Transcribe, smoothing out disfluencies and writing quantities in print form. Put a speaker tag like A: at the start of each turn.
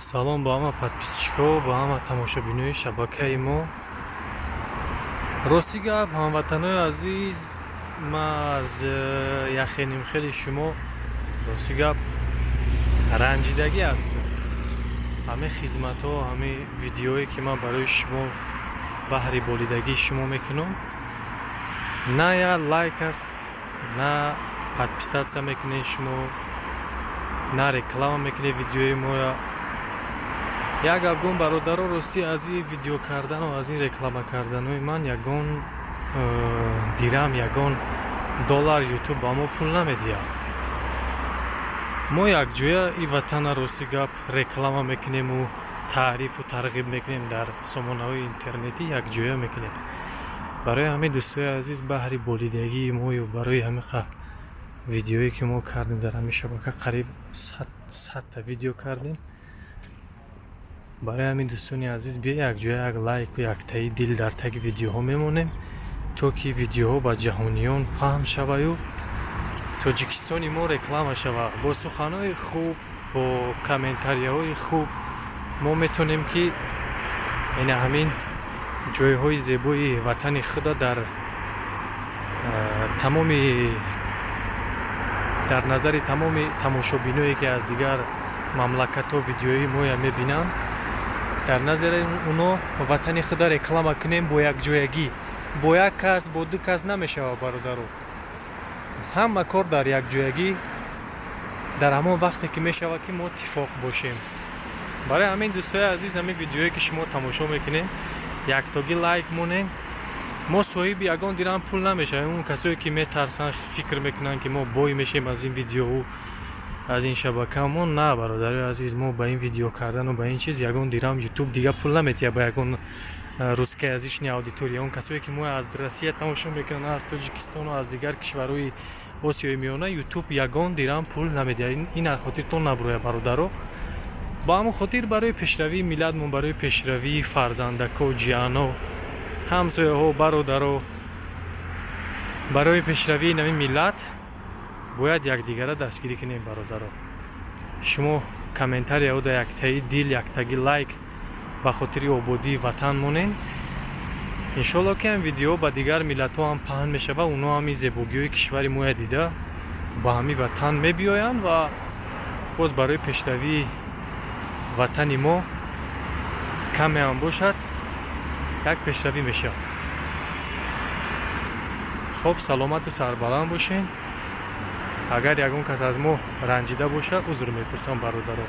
A: Салом ба ҳама подписчикҳо, ба ҳама тамошобинои шабакаи мо. Рости гап, ҳамватанои азиз, ман аз яхенимхели шумо, рости гап, ранҷидагӣ ҳастам. Ҳамин хизматҳо, ҳамин видеое, ки ман барои шумо, баҳри болидагии шумо мекунам, на як лайк аст, на подписаться мекунед шумо, на реклама мекунед видеои моя. Як гап гум, бародаро, ростӣ, аз ин видео кардану аз ин реклама карданои ман ягон дирам, ягон доллар Ютуб ба мо пул намедиҳад. Мо якҷоя ин ватана, рости гап, реклама мекунему, таърифу тарғиб мекунем, дар сомонаҳои интернетӣ якҷоя мекунем. Барои ҳамин, дӯстои азиз, баҳри болидагии мою барои ҳамин видеое, ки мо кардем дар ҳамин шабака, қариб 100-та видео кардем, барои ҳамин, дӯстони азиз, биё якҷоя як лайку яктаи дил дар таги видеоҳо мемонем, то ки видеоҳо ба ҷаҳониён паҳн шаваю Тоҷикистони мо реклама шавад. Бо суханҳои хуб, бо комментарияҳои хуб мо метавонем, ки ина ҳамин ҷойҳои зебои ватани худа дар тамоми, дар назари тамоми тамошобиное, ки аз дигар мамлакатҳо видеои моя мебинанд, дар назари оно ватани худа реклама кунем бо якҷоягӣ. Бо як кас, бо ду кас намешавад, бародаро. Ҳама кор дар якҷоягӣ, дар ҳамон вақте ки мешавад, ки мо иттифоқ бошем. Барои ҳамин, дӯстои азиз, ҳамин видеое, ки шумо тамошо мекунед, яктогӣ лайк монед. Мо соҳиби ягон дирам пул намешавем. Он касое, ки метарсанд, фикр мекунанд, ки мо бой мешем аз ин видеоу аз ин шабака мо, на, бародарои азиз, мо ба ин видео кардану ба ин чиз ягон дирам Ютуб дига пул наметиҳад ба ягон русскоязычный аудитория. Он касое, ки мо аз Россия тамошо мекунанд, аз Тоҷикистону аз дигар кишварҳои Осиёи Миёна, Ютуб ягон дирам пул намедиҳад. Ин аз хотиртон набурояд, бародаро. Ба ҳамон хотир, барои пешравии миллатмон, барои пешравии фарзандако, ҷиано, ҳамсояҳо, бародаро, барои пешравии нави миллат бояд якдигара дастгирӣ кунем. Бародаро, шумо комментарияода яктаи дил, яктаги лайк ба хотири ободии ватан монед. Иншоалло, ки ҳам видео ба дигар миллатҳо ҳам паҳн мешавад, онҳо ҳам ин зебогиҳои кишвари моя дида, ба ҳамин ватан мебиёянд ва боз барои пешравии ватани мо каме ҳам бошад, як пешравӣ мешавад. Хоб, саломату сарбаланд бошед. Агар ягон кас аз мо ранҷида бошад, узр мепурсам, бародаро.